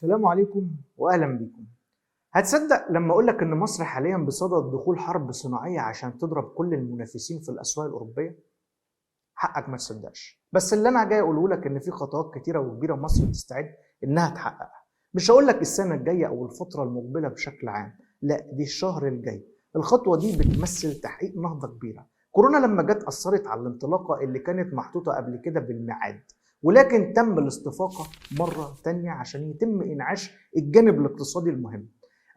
السلام عليكم واهلا بكم. هتصدق لما اقول لك ان مصر حاليا بصدد دخول حرب صناعية عشان تضرب كل المنافسين في الاسواق الاوروبية؟ حقك ما تصدقش، بس اللي انا جاي اقوله لك ان في خطوات كتيرة وكبيره مصر بتستعد انها تحققها. مش هقول لك السنة الجاية او الفترة المقبلة بشكل عام، لا دي الشهر الجاي. الخطوة دي بتمثل تحقيق نهضة كبيرة. كورونا لما جت اثرت على الانطلاقة اللي كانت محطوطة قبل كده بالميعاد، ولكن تم الاستفاقه مرة تانية عشان يتم انعاش الجانب الاقتصادي المهم.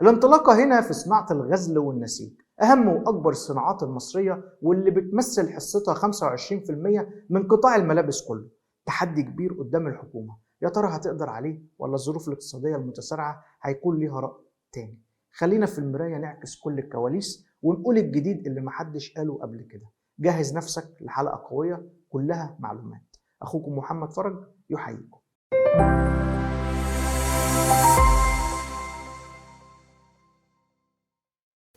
الانطلاقة هنا في صناعة الغزل والنسيج، اهم واكبر الصناعات المصرية واللي بتمثل حصتها 25% من قطاع الملابس كله. تحدي كبير قدام الحكومة، يا ترى هتقدر عليه ولا الظروف الاقتصادية المتسارعه هيكون ليها راي تاني؟ خلينا في المراية نعكس كل الكواليس ونقول الجديد اللي محدش قاله قبل كده. جهز نفسك لحلقة قوية كلها معلومات. اخوكم محمد فرج يحييكم.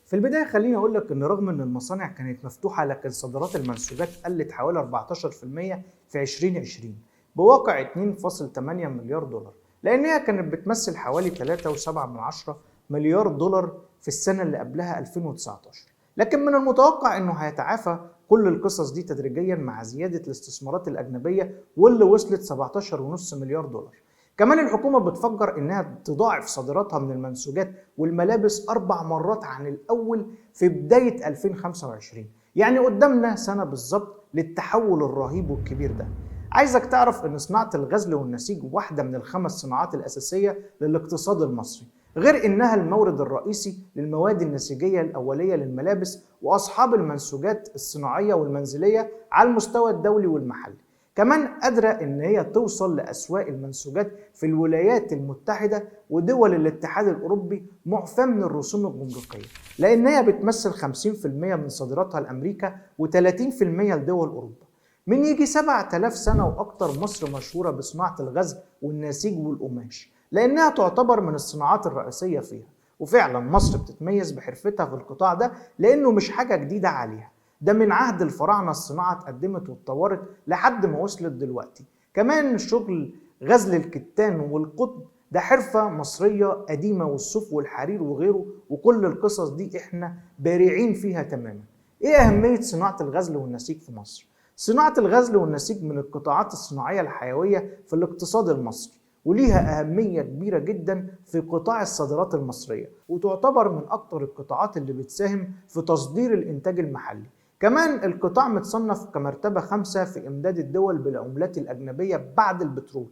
في البداية خليني أقول لك إن رغم إن المصانع كانت مفتوحة، لكن صادرات المنسوجات قلت حوالي 14% في 2020 بواقع 2.8 مليار دولار، لأنها كانت بتمثل حوالي 3.7 مليار دولار في السنة اللي قبلها 2019. لكن من المتوقع إنه هيتعافى كل القصص دي تدريجيا مع زيادة الاستثمارات الأجنبية واللي وصلت 17.5 مليار دولار. كمان الحكومة بتفكر إنها تضاعف صادراتها من المنسوجات والملابس 4 مرات عن الأول في بداية 2025، يعني قدامنا سنة بالظبط للتحول الرهيب والكبير ده. عايزك تعرف إن صناعة الغزل والنسيج واحدة من ال5 صناعات الأساسية للاقتصاد المصري، غير إنها المورد الرئيسي للمواد النسيجية الأولية للملابس وأصحاب المنسوجات الصناعية والمنزلية على المستوى الدولي والمحلي. كمان قادرة إن هي توصل لأسواق المنسوجات في الولايات المتحدة ودول الاتحاد الأوروبي معفاة من الرسوم الجمركية، لأن هي بتمثل 50% من صادراتها لأمريكا و30% لدول أوروبا. من يجي 7000 سنة وأكتر مصر مشهورة بصناعة الغزل والنسيج والقماش، لأنها تعتبر من الصناعات الرئيسية فيها. وفعلا مصر بتتميز بحرفتها في القطاع ده لأنه مش حاجة جديدة عليها، ده من عهد الفراعنة الصناعة اتقدمت واتطورت لحد ما وصلت دلوقتي. كمان شغل غزل الكتان والقطن ده حرفة مصرية قديمة، والصوف والحرير وغيره، وكل القصص دي احنا بارعين فيها تماما. ايه أهمية صناعة الغزل والنسيج في مصر؟ صناعة الغزل والنسيج من القطاعات الصناعية الحيوية في الاقتصاد المصري، وليها أهمية كبيرة جدا في قطاع الصادرات المصرية، وتعتبر من أكتر القطاعات اللي بتساهم في تصدير الإنتاج المحلي. كمان القطاع متصنف كمرتبة 5 في إمداد الدول بالعملات الأجنبية بعد البترول،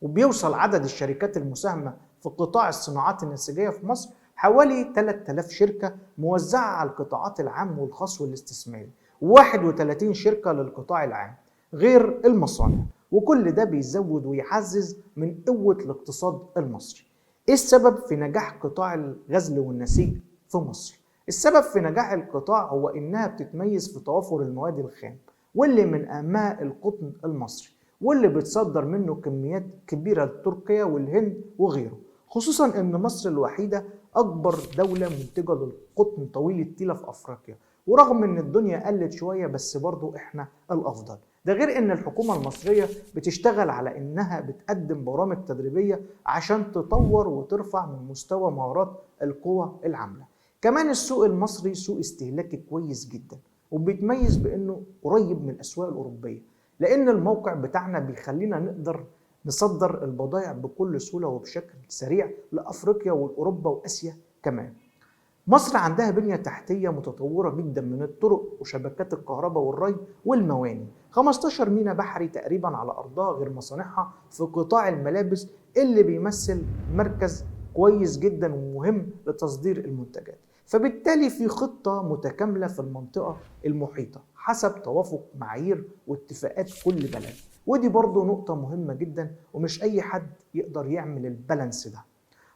وبيوصل عدد الشركات المساهمة في قطاع الصناعات النسيجية في مصر حوالي 3000 شركة موزعة على القطاعات العام والخاص والاستثماري، و31 شركة للقطاع العام غير المصانع. وكل ده بيزود ويعزز من قوة الاقتصاد المصري. إيه السبب في نجاح قطاع الغزل والنسيج في مصر؟ السبب في نجاح القطاع هو إنها بتتميز في توافر المواد الخام، واللي من أهمها القطن المصري، واللي بتصدر منه كميات كبيرة لتركيا والهند وغيره، خصوصا إن مصر الوحيدة أكبر دولة منتجة للقطن طويل التيلة في أفريقيا. ورغم إن الدنيا قلت شوية بس برضو إحنا الأفضل. ده غير إن الحكومة المصرية بتشتغل على إنها بتقدم برامج تدريبية عشان تطور وترفع من مستوى مهارات القوى العاملة. كمان السوق المصري سوق استهلاكي كويس جدا، وبيتميز بانه قريب من الاسواق الاوروبية، لان الموقع بتاعنا بيخلينا نقدر نصدر البضائع بكل سهولة وبشكل سريع لافريقيا والاوروبا واسيا كمان. مصر عندها بنيه تحتيه متطورة جدا من الطرق وشبكات الكهرباء والري والمواني، 15 ميناء بحري تقريبا على ارضها غير مصانعها في قطاع الملابس اللي بيمثل مركز كويس جدا ومهم لتصدير المنتجات. فبالتالي في خطة متكاملة في المنطقة المحيطة حسب توافق معايير واتفاقات كل بلد، ودي برضو نقطة مهمة جدا ومش أي حد يقدر يعمل البالانس ده.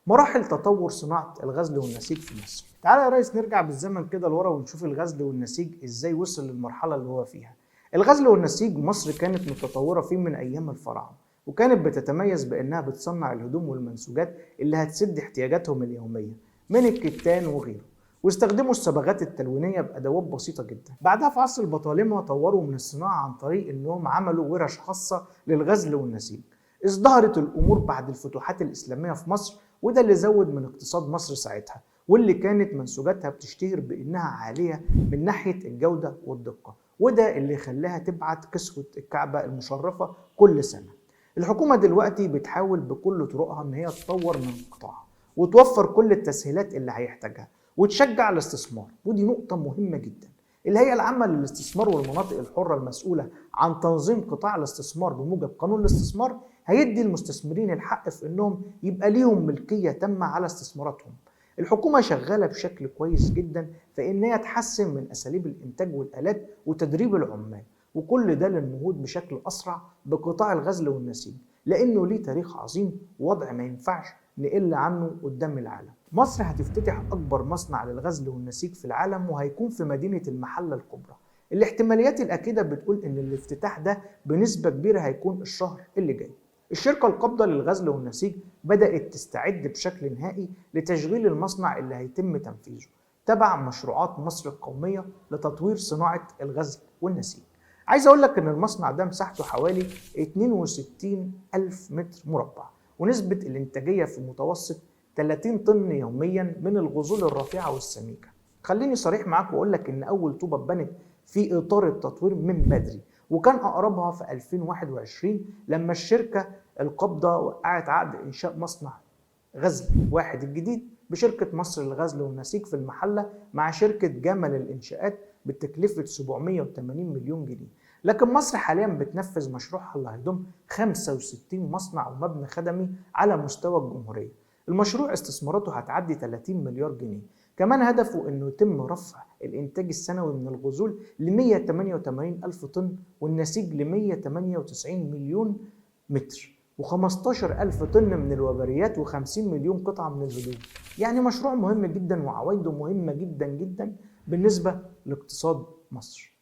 مراحل تطور صناعة الغزل والنسيج في مصر. تعالى يا ريس نرجع بالزمن كده لورا ونشوف الغزل والنسيج ازاي وصل للمرحلة اللي هو فيها. الغزل والنسيج مصر كانت متطورة فيه من أيام الفراعنة، وكانت بتتميز بأنها بتصنع الهدوم والمنسوجات اللي هتسد احتياجاتهم اليومية من الكتان وغيره، واستخدموا الصبغات التلوينية بأدوات بسيطة جدا. بعدها في عصر البطالمة طوروا من الصناعة عن طريق أنهم عملوا ورش خاصة للغزل والنسيج. ازدهرت الأمور بعد الفتوحات الإسلامية في مصر، وده اللي زود من اقتصاد مصر ساعتها، واللي كانت منسوجاتها بتشتهر بإنها عالية من ناحية الجودة والدقة، وده اللي خلاها تبعت كسوة الكعبة المشرفة كل سنة. الحكومة دلوقتي بتحاول بكل طرقها إن هي تطور من قطاعها وتوفر كل التسهيلات اللي هيحتاجها وتشجع الاستثمار، ودي نقطة مهمة جدا. الهيئة العامة للاستثمار والمناطق الحرة المسؤولة عن تنظيم قطاع الاستثمار بموجب قانون الاستثمار هيدي المستثمرين الحق في إنهم يبقى ليهم ملكية تامة على استثماراتهم. الحكومة شغالة بشكل كويس جدا في إن هي تحسن من أساليب الإنتاج والآلات وتدريب العمال، وكل ده للنهوض بشكل أسرع بقطاع الغزل والنسيج، لأنه ليه تاريخ عظيم ووضع ما ينفعش نقل عنه قدام العالم. مصر هتفتتح أكبر مصنع للغزل والنسيج في العالم، وهيكون في مدينة المحلة الكبرى. الاحتماليات الأكيدة بتقول إن الافتتاح ده بنسبة كبيرة هيكون الشهر اللي جاي. الشركة القابضة للغزل والنسيج بدأت تستعد بشكل نهائي لتشغيل المصنع اللي هيتم تنفيذه تبع مشروعات مصر القومية لتطوير صناعة الغزل والنسيج. عايز أقول لك إن المصنع ده مساحته حوالي 62 ألف متر مربع، ونسبة الإنتاجية في المتوسط 30 طن يوميا من الغزول الرفيعة والسميكة. خليني صريح معاك وأقول لك إن أول طوبة اتبنت في إطار التطوير من بدري، وكان أقربها في 2021 لما الشركة القابضة وقعت عقد إنشاء مصنع غزل واحد الجديد بشركة مصر للغزل والنسيج في المحلة مع شركة جمل الإنشاءات بتكلفة 780 مليون جنيه. لكن مصر حاليا بتنفذ مشروعها اللي هيضم 65 مصنع ومبنى خدمي على مستوى الجمهورية. المشروع استثماراته هتعدي 30 مليار جنيه. كمان هدفه انه يتم رفع الانتاج السنوي من الغزول ل 188 ألف طن والنسيج ل 198 مليون متر و15 ألف طن من الوبريات و50 مليون قطعة من الهدوم. يعني مشروع مهم جدا وعوايده مهمة جدا جدا بالنسبة لاقتصاد مصر.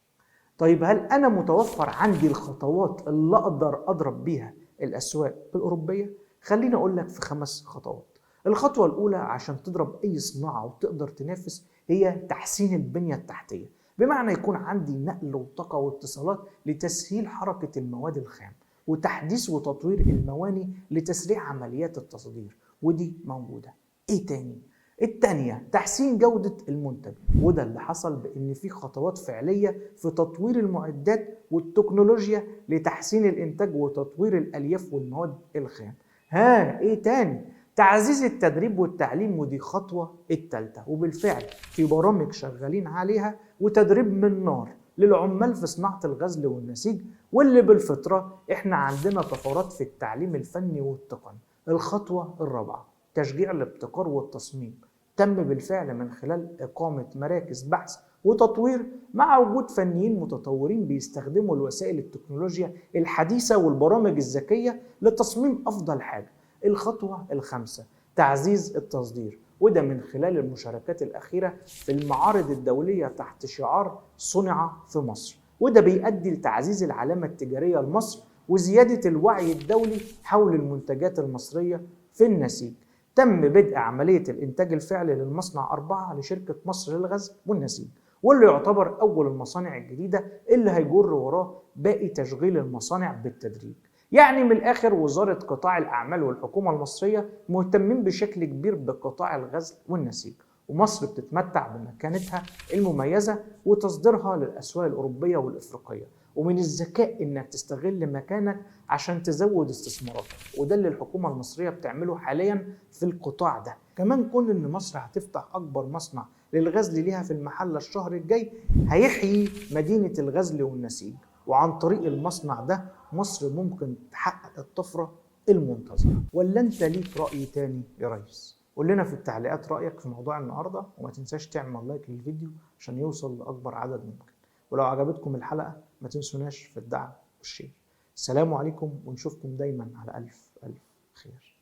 طيب هل أنا متوفر عندي الخطوات اللي أقدر أضرب بيها الأسواق الأوروبية؟ خليني أقول لك في 5 خطوات. الخطوة الأولى عشان تضرب أي صناعة وتقدر تنافس هي تحسين البنية التحتية، بمعنى يكون عندي نقل وطاقة واتصالات لتسهيل حركة المواد الخام، وتحديث وتطوير المواني لتسريع عمليات التصدير، ودي موجودة. إيه تاني؟ التانية تحسين جودة المنتج، وده اللي حصل بإن في خطوات فعلية في تطوير المعدات والتكنولوجيا لتحسين الإنتاج وتطوير الألياف والمواد الخام. إيه تاني؟ تعزيز التدريب والتعليم، ودي خطوة التالتة، وبالفعل في برامج شغالين عليها وتدريب من نار للعمال في صناعة الغزل والنسيج، واللي بالفطرة احنا عندنا طفرات في التعليم الفني والتقني. الخطوة الرابعة تشجيع الابتكار والتصميم، تم بالفعل من خلال إقامة مراكز بحث وتطوير مع وجود فنيين متطورين بيستخدموا الوسائل التكنولوجيا الحديثة والبرامج الذكية لتصميم أفضل حاجة. الخطوة الخامسة تعزيز التصدير، وده من خلال المشاركات الأخيرة في المعارض الدولية تحت شعار صنع في مصر، وده بيؤدي لتعزيز العلامة التجارية لمصر وزيادة الوعي الدولي حول المنتجات المصرية في النسيج. تم بدء عملية الإنتاج الفعلي للمصنع 4 لشركة مصر للغزل والنسيج، واللي يعتبر أول المصانع الجديدة اللي هيجر وراه باقي تشغيل المصانع بالتدريج. يعني من الآخر وزارة قطاع الأعمال والحكومة المصرية مهتمين بشكل كبير بقطاع الغزل والنسيج، ومصر بتتمتع بمكانتها المميزة وتصديرها للأسواق الأوروبية والإفريقية، ومن الذكاء إنك تستغل مكانك عشان تزود استثماراتك، وده اللي الحكومة المصرية بتعمله حاليا في القطاع ده. كمان كون إن مصر هتفتح أكبر مصنع للغزل ليها في المحلة الشهر الجاي هيحيي مدينة الغزل والنسيج، وعن طريق المصنع ده مصر ممكن تحقق الطفرة المنتظرة. ولا انت ليك رأي تاني يا ريس؟ قول لنا في التعليقات رأيك في موضوع النهاردة، وما تنساش تعمل لايك للفيديو عشان يوصل لأكبر عدد ممكن. ولو عجبتكم الحلقة ما تنسوناش في الدعم وال share. السلام عليكم، ونشوفكم دايما على ألف ألف خير.